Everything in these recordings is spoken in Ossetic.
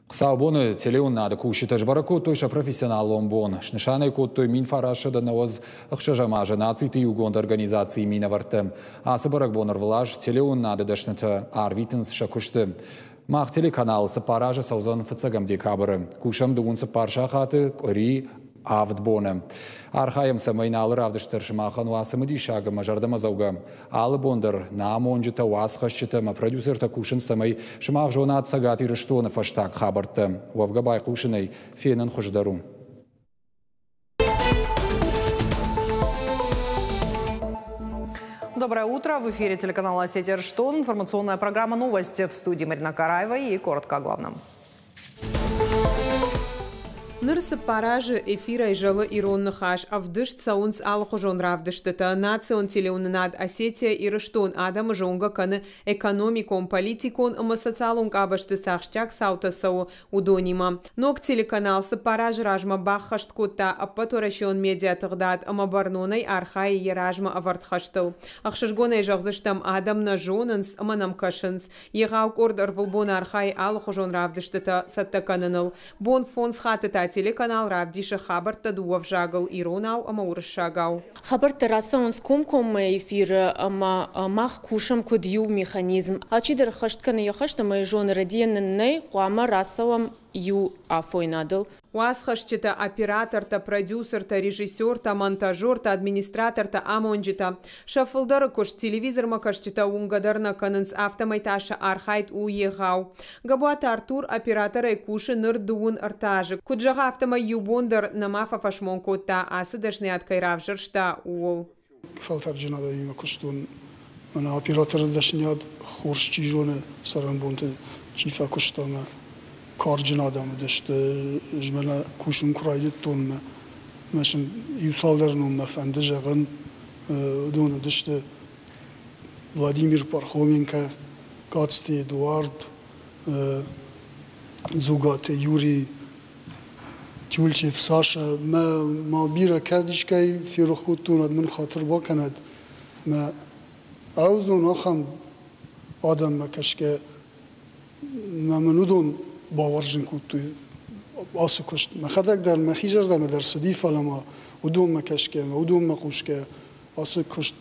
Хуыцаубоны телеуынынады кусджытӕ сбӕрӕг кодтой сӕ профессионалон бон. Снысан ӕй кодтой 1996 азы нациты иугонд организацийы минӕвӕрттӕ. Ацы бӕрӕгбон ӕрвылаз телеуынынады дӕснытӕ арвитынц сӕ куысты. Мах телеканал 4 азы цӕудзӕн фыццӕгӕм декабры. Кусӕм 34 сахаты, къуыри 7 боны. Архайӕм, цӕмӕй нӕ алы равдыст дӕр сымахӕн уа цымыдисаг ӕмӕ зӕрдӕмӕдзӕугӕ. Алы бон дӕр нӕ амонджытӕ, уацхӕсджытӕ ӕмӕ продюсертӕ кусынц, цӕмӕй сымах зонат Цӕгат Ирыстоны фӕстаг хабӕрттӕ. Уӕвгӕ байхъусынӕй фенын хуыздӕр у. Доброе утро. В эфире телеканала «Осетия Ирыстон». Информационная программа «Новости» в студии Марина Караева и коротко о главном. Ныр 4 азы эфирӕй зӕлы ирон ныхас, ӕвдыст цӕуынц алыхуызон равдыстытӕ. Национ телеуынынад Осетия Ирыстон адӕмы зонгӕ кӕны экономикон, политикон ӕмӕ социалон къабӕзты цы ахсджиаг цаутӕ цӕуы, уыдонимӕ. Ног телеканал 4 азы размӕ баххӕст кодта ӕппӕтуӕрӕсеон медиатыгъдад ӕмӕ бӕрнонӕй архайы йӕ размӕ ӕвӕрд хӕстыл. Ӕхсызгонӕй зӕгъдзыстӕм, адӕм нӕ зонынц ӕмӕ нӕм кӕсынц. Егъау къорд ӕрвылбон архайы алыхуызон равдыстытӕ цӕттӕ кӕныныл. Бон 5 хатты та телеканал равдисы хабӕрттӕ дыууӕ взагыл иронау ӕмӕ уырыссагау. Хабӕрттӕ рацӕуынц комкоммӕ эфиры ӕмӕ мах кусӕм куыд иу механизм. Алчидӕр ӕххӕст кӕны йӕ хӕст ӕмӕ йӕ зоны, рӕдийӕн нын нӕй, хъуамӕ рацӕуӕм иу афойнадыл. Уацхӕсджытӕ, оператортӕ, продюсертӕ, режиссертӕ, монтажертӕ, администратортӕ, амонджытӕ. Сӕ фылдӕры куыст телевизормӕ кӕсджытӕ уынгӕ дӕр нӕ кӕнынц, афтӕмӕй та сӕ архайд у егъау. Габуаты Артур операторӕй кусы ныр 33 азы. Куыд зӕгъы, афтӕмӕй иу бон дӕр нӕма фӕфӕсмон кодта, ацы дӕсныйад кӕй равзӕрста, ууыл. Фӕлтӕрджын адӕмимӕ куыстон. Мӕнӕ операторы дӕсныйад хорз чи зоны, цӕрӕнбонты чи фӕкуыста мӕ карджын адӕм уыдысты. Ӕз мӕнӕ кусын куы райдыдтон, мӕ сын иу цалдӕр ном мӕ фӕнды зӕгъын. Уыдон уыдысты Владимир Пархоменко, Кацты Эдуард, Дзугаты Юрий, Тюльчев Саша. Мӕ ма бирӕ кӕд искӕй ферох кодтон, уӕд мын хатыр бакӕнӕд. Мӕ ӕвзон ахӕм адӕммӕ кӕсгӕ, мӕ мын уыдон бауарзын кодтой ацы куыст. Мӕхӕдӕг дӕр мӕхи зӕрдӕмӕ дӕр цыди, фӕлӕ ма уыдонмӕ кӕсгӕ, уыдонмӕ хъусгӕ ацы куыст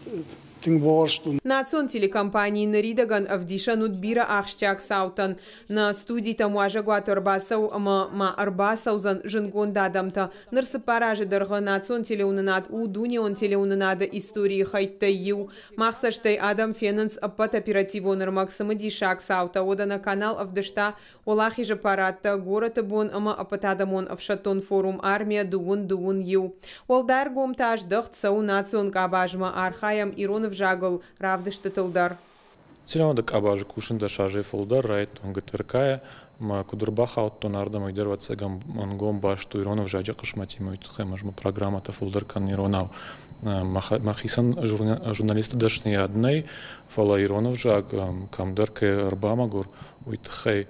тынг бауарзтон. Национ телекомпанийы ныридӕгӕн ӕвдисӕн уыд бирӕ ахсджиаг цаутӕн. Нӕ студитӕм уазӕгуаты ӕрбацӕуы ӕмӕ ма ӕрбацӕудзӕн зындгонд адӕмтӕ. Ныр 4 азы дӕргъы национ телеуынынад у дунеон телеуынынады историйы хӕйттӕй иу. Мах цӕстӕй адӕм фенынц ӕппӕт оперативон ӕрмӕг цымыдисаг цаутӕ. Уӕдӕ нӕ канал ӕвдыста Уӕлахизы парадтӕ, горӕты бон ӕмӕ ӕппӕтадӕмон ӕфсӕддон форум «Армия 2021». Уӕлдай ӕргом та здӕхт цӕуы национ къабазмӕ, архайӕм ирон ӕвзагыл равдыстытыл дӕр. Телеуынады къабазы кусын 10 азӕй фылдӕр райдыдтон ГТРК-йӕ, ӕмӕ куыд ӕрбахаудтон ардӕм, уый дӕр ӕвӕццӕгӕн ӕнгом баст у ирон ӕвзаджы хъысмӕтимӕ, уый тыххӕй ӕмӕ программӕтӕ фылдӕр кӕнын иронау. Мӕхицӕн журналисты дӕсныйад нӕй, фӕлӕ ирон ӕвзаг кӕмдӕр кӕй ӕрбамӕгуыр, уый тыххӕй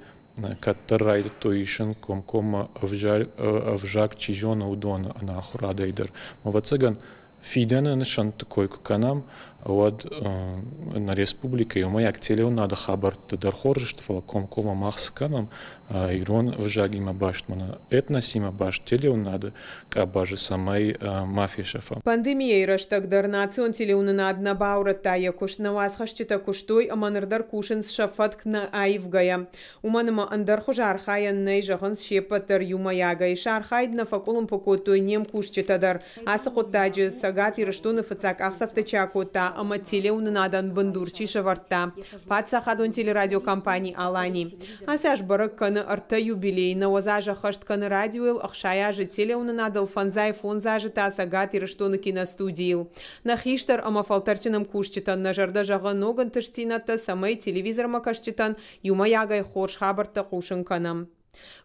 кӕддӕр райдыдтой исын комкоммӕ ӕвзаг чи зоны, уыдоны ӕнахуырадӕй дӕр. Ӕвӕццӕгӕн, фидӕны нысӕнтты кой куы кӕнӕм, уӕд нӕ республикӕйы иумӕйаг телеуынады хабӕртты дӕр хорз сты, фӕлӕ комкоммӕ мах цы кӕнӕм, ирон ӕвзагимӕ баст, мӕнӕ этносимӕ баст телеуынады къабазы, цӕмӕй ма фесӕфӕм. Пандемийӕйы рӕстӕг дӕр национ телеуынынад нӕ баурӕдта йӕ куыст, нӕ уацхӕсджытӕ куыстой ӕмӕ ныр дӕр кусынц сӕ фӕтк нӕ аивгӕйӕ. Уымӕн ӕмӕ ӕндӕр хуызы архайӕн нӕй, зӕгъынц се ппӕт дӕр иумӕйагӕй. Сӕ архайд нӕ фӕкъуылымпы кодтой не мкусджытӕ дӕр. Ацы хъуыддаджы Цӕгат Ирыстоны фыццаг къахдзӕфтӕ чи акодта ӕмӕ телеуынынадӕн бындур чи сӕвӕрдта, паддзахадон телерадиокомпани «Алани». Ацы аз бӕрӕг кӕны 3 юбилей, 90 азы ӕххӕст кӕны радиойыл, 60 азы телеуынынадыл, 55 азы та Цӕгат Ирыстоны киностудийыл. Нӕ хистӕр ӕмӕ фӕлтӕрджын ӕмкусджытӕн нӕ зӕрдӕ зӕгъы ног ӕнтыстдзинӕдтӕ, цӕмӕй телевизормӕ кӕсджытӕн иумӕйагӕй хорз хабӕрттӕ хъусын кӕнӕм.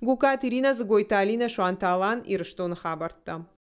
Гукаты Ирина, Дзыгойты Алинӕ, Суанты Алан, Ирыстоны хабӕрттӕ.